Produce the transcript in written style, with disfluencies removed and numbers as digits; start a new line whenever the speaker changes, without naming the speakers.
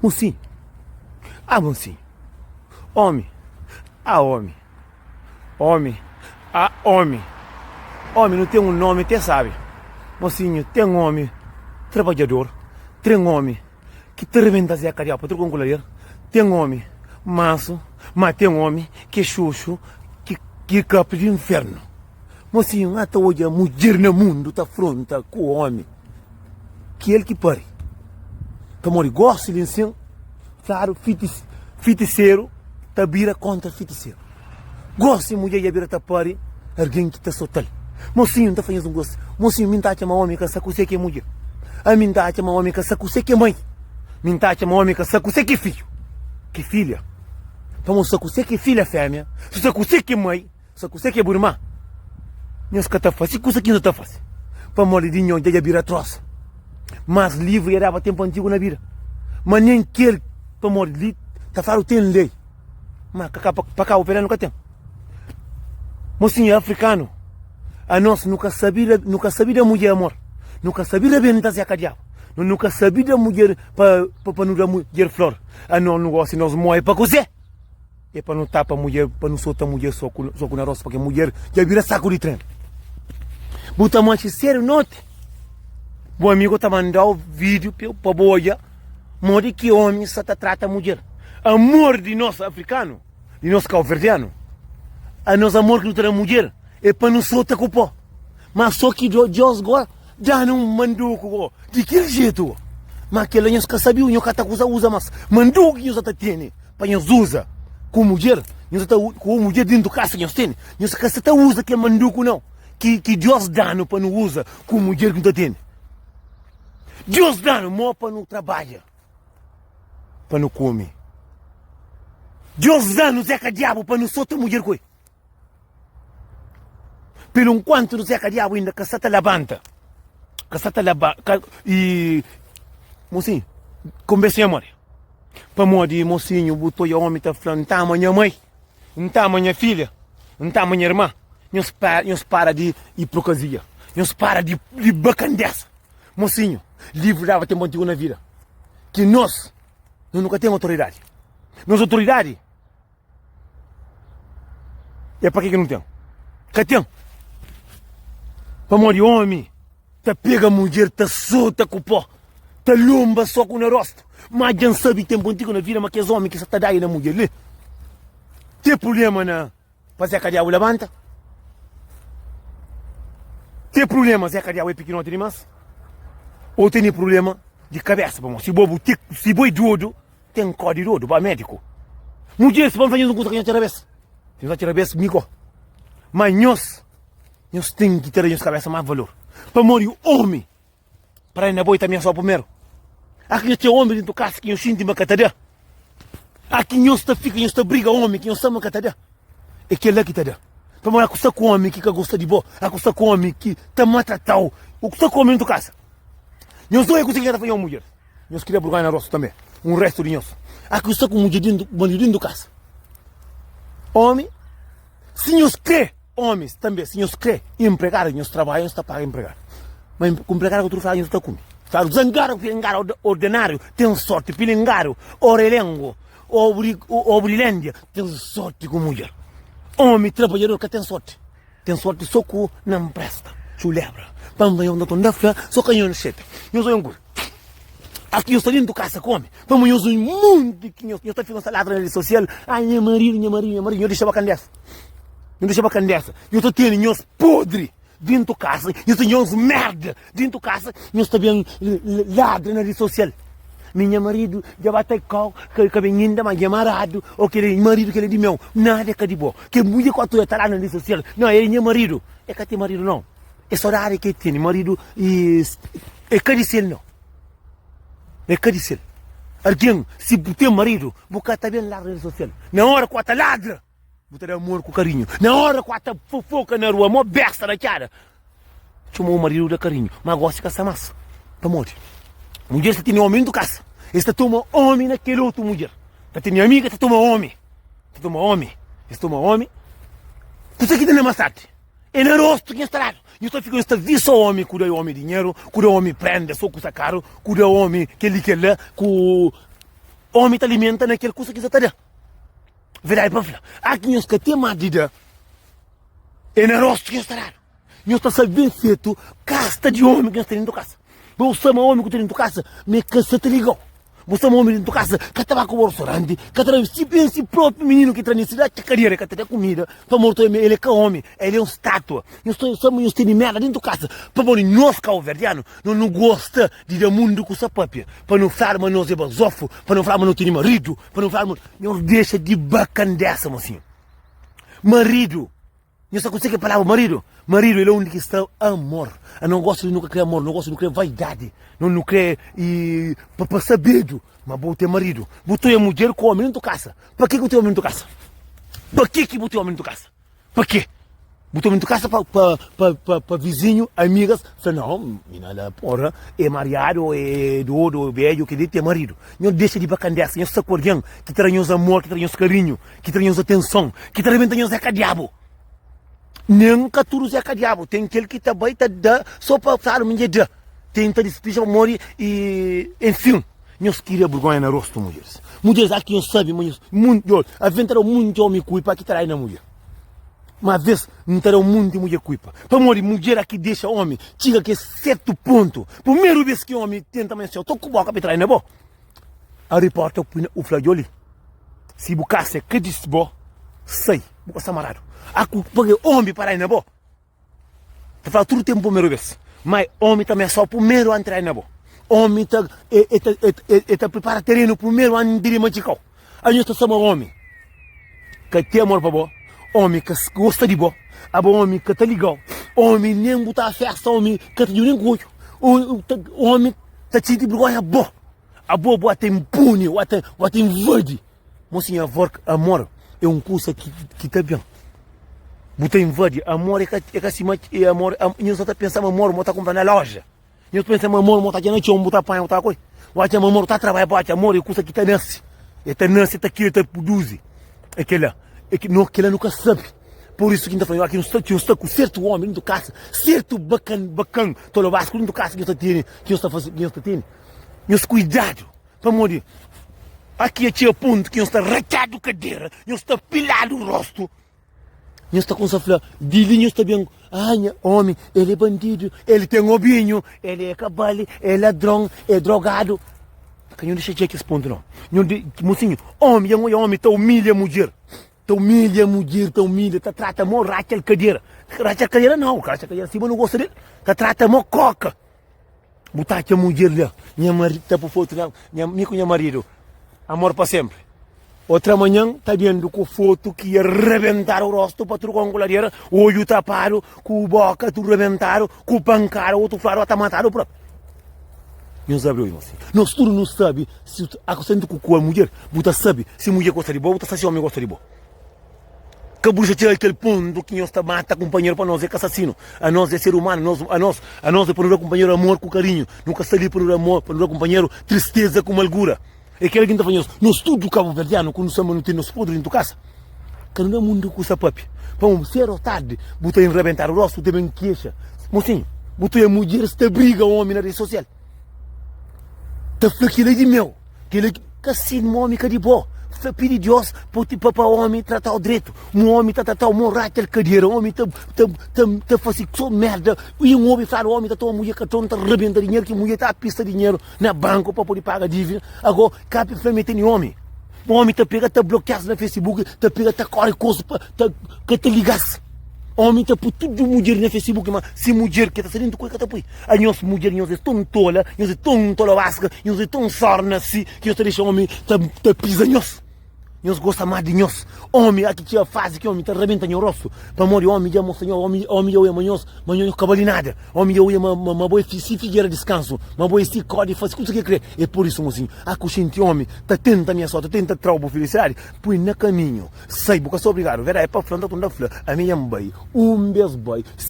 Mosinhu, ah mosinhu, omi, ah omi, omi, ah omi, omi nu ten un nomi te sabi. Mosinhu, ten omi trabadjador, ten omi ki ta rebenta zé kadiau pa tudu kon ku lader, ten omi mansu, ma ten omi ki é xuxu ki kapri di infernu. Mosinhu, N ta odja mudjer na mundu ta fronta ku omi ki el ki pari. Pamodi gosi li nsin, fladu fitiseru ta bira kontra fitiseru. Gosi mudjer dja bira ta pari algen ki ta sota-l. Mosinhu, N ta fla nhos un kuza, mosinhu, mi N ta atxa ma omi ka sa kuse ki é mudjer. Ami N ta atxa ma omi ka sa kuse ki é mai. Mi N ta atxa ma omi ka sa kuse ki é fidju, ki filha. Pamodi sa kuse ki é filha fémia, sa kuse ki é mai. Sa kuse ki é bu irma? Nhos ka ta fase kusa ki nhos ta fase, pamodi di nho dja dja bira trosa. Mas livru dja daba tenpu antigu na bida, ma nen kel pamodi li ta fladu ten lei, ma ka pa Kabu Verdianu ka ten. Mosinhu afrikanu, anos nu ka sabi nu ka sabi da mudjer amor, nu ka sabi rabenta zeka diabu, nu ka sabi da mudjer pa pa nu da mudjer flor, anos nu gosi nos moe pa kuse? É pa nu tapa mudjer, pa nu sota mudjer soku, soku na rostu, pake mudjer dja bira saku di tren. Bu ta manxe sedu noti, bu amigu ta mandau vídiu pa bu odja modi ki omi sa ta trata mudjer. Amor di nos afrikanu, di nos kauverdianu, anos amor ki nu ta da mudjer é pa nu sota ku pó. Ma so ki Deus go danu un manduku go di kel jetu go. Ma kela nhos ka sabiu, nhos ka ta kusa uza mas manduku ki nhos sa ta tene. Pa nhos uza ku mudjer, nhos ta ku mudjer dentu kasa nhos tene, nhos ka sa ta uza kel manduku nau ki ki Dios danu pa nu uza ku mudjer ki nu ta tene. Dios danu mo pa nu trabadja pa nu kume. Dios danu zeka diabu pa nu sota mudjer ku el. Pelu nkuantu nu zeka diabu inda ka sa ta labanta, ka sa ta laba ka i mosinhu konbersa nha mori. Pamodi mosinhu bu ta odja omi ta fla N ta ama nha mai, N ta ama nha filha, N ta ama nha irma. Nhos para, nhos para di iprokazia, nhos para di di bakandesa. Mosinhu, livru daba tenpu antigu na vida ki nos, nos nu ka ten otoridadi. Nos otoridadi É pa ke ki nu ten? Ka ten. Pamodi omi ta pega mudjer ta sota ku pó, ta lunba soku na rostu. Ma dja N sabe tenpu antigu na vida ma kes omi ki sa ta dai na mudjer li ten prublema na pa Zeka Diabu labanta. Ten prublema Zeka Diabu é pikinoti dimas ou tene prublema di kabesa pamodi si bo bu si bo é dodu Ten kó di dodu, ba médiku. Mudjer, si pa N fla nhos un kuza ka nhos txera bes. Si nhos ta txera bes, mi kó. Ma nhos, nhos ten ki ta da nhos kabesa más valor. Pamodi omi, para na bo i ta amiasau primeru. A ki nhos ten omi dentu kasa ki nhos xinti ma ka ta da. A ki nhos ta fika, nhos ta briga omi ki nhos sa ma ka ta da. É kel-la ki ta da. Pamodi a ku sta ku omi ki ka gosta di bo, a ku sta ku omi ki ta maltratau, o ku sta ku omi dentu kasa. Nhos odja kuzê ki nha ta fla nhos mudjer. Nhos kria burgonha na rostu tanbe, un restu di nhos. Aki sta ku mudjer dintu, maridu dintu kasa. Omi, si nhos kre, omis tanbe, si nhos kre inpregadu, nhos trabadja, nhos ta paga inpregadu. Ma ku inpregadu ku tudu fala, nhos ta kume. Fladu, zangadu ku pilingadu ordenariu ten sorti, pilingadu orelengu, obri, obrilendia ten sorti ku mudjer. Omi trabadjador ka ten sorti. Ten sorti so ku na npresta Txulebra pa N nho ta fla so ka nho seta Nhos oia un kuza Aki nhos sta dentu kasa ku omi Pamo nhos un monti ki nhos ta fika nhos ta ladra na redi sosial Ai nha maridu nha maridu nha maridu Nhos dexa bakandesa Nhos dexa bakandesa Nhos ta tene nhos podri dentu kasa Nhos ta nhos merda dentu kasa Nhos ta ben ladra na redi sosial Mi nha maridu dja ba ta kau ka ben inda ma dja maradu o kel maridu kel di meu nada ka di bo kel mudjer ku atu ta la na redi sosial no el nha maridu e ka ten maridu no e sodadi ke tene maridu e ka di sel no e ka di sel algen si bu ten maridu bu ka ta ben ladra na redi sosial na ora ku ata ladra Bu ta da amor ku karinhu. Na ora ku ata fofoka na rua mo besta na txada. Txoma-u maridu da karinhu. Ma gosi ka sta mas. Pamodi? Mudjer sta tene omi dentu kasa. Es ta toma omi na kel otu mudjer. Ta tene amiga ta toma omi. Ta toma omi. Es toma omi. Kusa ki ta na mas tardi? E na rostu ki nhos ta dadu. Nhos ta fika nhos ta visa omi ku da omi dinheru, ku da omi prenda so kusa karu, ku da omi kel-li kel-la, ku. Omi ta alimenta na kel kusa ki sa ta da. Verdadi pa fla, a ki nhos ka ten más di da, é na rostu ki nhos ta dadu. Nhos ta sabe ben fetu kasta di omi ki nhos ten dentu kasa. Bo sa ma omi ku ten dentu kasa ma e ka sa ta ligau. Bo sa ma omi dentu kasa ka ta ba ku bo restauranti, ka ta da si ben si propi mininu ki tra nesi da ki kadera, ka ta da kumida, pamodi ta el é ka omi, el é un statua. Nhos ta sa ma nhos tene merda dentu kasa, pamodi nos kauverdianu no nu gosta di da mundu ku sa papia, pa nu fladu ma nos é bazofu, pa nu fladu ma no tene maridu, pa nu fladu ma nhos dexa di bakandesa mosinhu. Maridu. Nhos ta konsigi palavra maridu? Maridu el é undi ki sta amor. A no gosta di nu ka kre amor, no gosta di nu kre vaidadi, no nu kre i pa pa sabedu ma bo ten maridu. Bu ta oia mudjer ku omi dentu kasa. Pa ke ki bu ta oia omi dentu kasa? Pa ke ki bu ta oia omi dentu kasa? Pa ke? Bu ta omi dentu kasa pa pa pa pa pa vizinhu, amigas fla nau, mina la porra é mariadu o é dodu o é bedju, keli ten maridu. Nhos dexa di bakandesa, nhos sta ku algen ki ta da nhos amor, ki ta da nhos karinhu. Ki tra nhos atenson, ki ta rebenta nhos é ka diabu. Nen ka tudu é ka diabu. Ten kel ki ta bai ta da so pa fladu ma dja da. Ten ta dispija pa modi i enfin. Nhos kria burgonha na rostu mudjeris. Mudjeris aki nhos sabi ma nhos munti aves n ta da munti omi kuipa ki ta dai na mudjer. Ma aves n ta da munti mudjer kuipa. Pamodi mudjer aki dexa omi txiga kes sertu pontu. Primeru bes ki omi tenta ma nhos txeu toku boka pa e ta dai na bo. A riporta pui na u fla djoli si bu kasa é ka di bo sai bu ka sta maradu a ku page omi pa rai na bo ta fla tudu tempu primeru bes ma omi ta mesa primeru anti rai na bo omi ta e, e, ta e, e, e ta pripara terenu primeru anti di matxikau a nhos ta sama omi ka ten amor pa bo omi ka gosta di bo abo omi ka ta ligau omi nen bu ta festa omi ka ta djuda nen ku odju omi ta txinti burgonha bo Abo bu ata inpune, bu ata, bu ata invadi. Mosinha, avor, amor é un kusa ki, ki ta ben. Bu ta invadi. Amor é ka, é ka sima, é amor, am, nhos ta pensa ma amor mo ta kunpra na loja. Nhos pensa ma amor mo ta atxa na txon, bu ta panha, bu ta koi. Bu atxa ma amor ta trabadja pa atxa amor é kusa ki ta nase. É ta nase, é ta kria, é ta produzi. É kela. É ki, no, kela nu ka sabe. Pur isu ki N ta fla nho, ki nu sta, ki nu sta ku sertu omi dentu kasa, sertu bakan, bakan, tolobasku dentu kasa ki nhos ta tene, ki nhos ta fase, ki nhos ta tene. Nhos kuidadu, pamodi aki é txeu pontu ki nhos sta ratxadu kadera, nhos sta piladu rostu, nhos ta kumsa fla, di li nhos ta ben, ah, nha omi, el é bandidu, el ten obinhu, el é kabali, el é ladron, é drogadu. Ka nho dexa txeu kes pontu nau. Nho de, mosinhu, omi, dja N odja omi ta umilha mudjer, ta umilha mudjer, ta umilha, ta trata mo ratxa-l kadera, ratxa-l kadera nau, ratxa-l kadera sima nu gosta del, ta trata mo koka. Bu ta atxa mudjer la, nha maridu ta pu fotu la, nha, mi ku nha maridu, amor pa senpri. Otra manhan ta bendu ku fotu ki ia rebentadu rostu pa tudu konku ladera, odju tapadu, ku boka tudu rebentadu, ku pankada, otu fladu ata matadu propi. Nhos abri odju mosi. Nos tudu nu sabi si akusenti ku kua mudjer, bu ta sabi si mudjer gosta di bo, bu ta sabi si omi gosta di bo. Ka bu dexa txega kel pontu ki nhos ta mata kunpanheru pa nos é ka asasinu. Anos é ser umanu, nos, anos, anos é pa nu da kunpanheru amor ku karinhu. Nu ka sta li pa nu da amor, pa nu da kunpanheru tristeza ku malgura. É kel ki N ta fla nhos, nos tudu kabuverdianu ku nu sta ma nu ten nos podri dentu kasa, ka nu da mundu kusa papia. Pamodi sedu o tardi bu ta inrebentadu rostu, bu ta ben kexa. Mosinhu, bu ta oja mudjeris ta briga omi na redi sosial, ta fla kel-li é di meu. Keli ka sin ma omi ka di bo. Fla pidi Dios pa ti pa pa omi tratau dretu. Mu omi ta tratau mo ratxa el kadera, omi ta ta ta ta fasi so merda. I un obi fladu omi ta toma mudjer karton ta rebenta dinheru ki mudjer ta pista dinheru na banku pa pudi paga divida. Ago kapi fla ma e tene omi. Omi ta pega ta blokias na facebook, ta pega ta kori kosu pa ta ka ta ligas. Omi ta pui tudu mudjer na facebook ma si mudjer ki ta sta dentu ku el ka ta pui. Anhos mudjer nhos é ton tola, nhos é ton tolobasca, nhos é ton sorna si ki nhos ta dexa omi ta ta pisa nhos. Nhos gosta más di nhos. Omi aki txeu fazi ki omi ta rabenta nho rostu pamodi omi dja mostra nho, omi omi dja oia ma nhos ma nhos ka bali nada. Omi dja oia ma ma ma bo é si figera diskansu, ma bo é si kodi fasi kusa ki kre. É pur isu mosinhu, aku xinti omi ta tenta amiasau, ta tenta trau bu filisidadi, pui na kaminhu. Sai, bu ka sta obrigadu. Verdadi pa fla, nta tunda fla, ami dja N bai, un bes bai.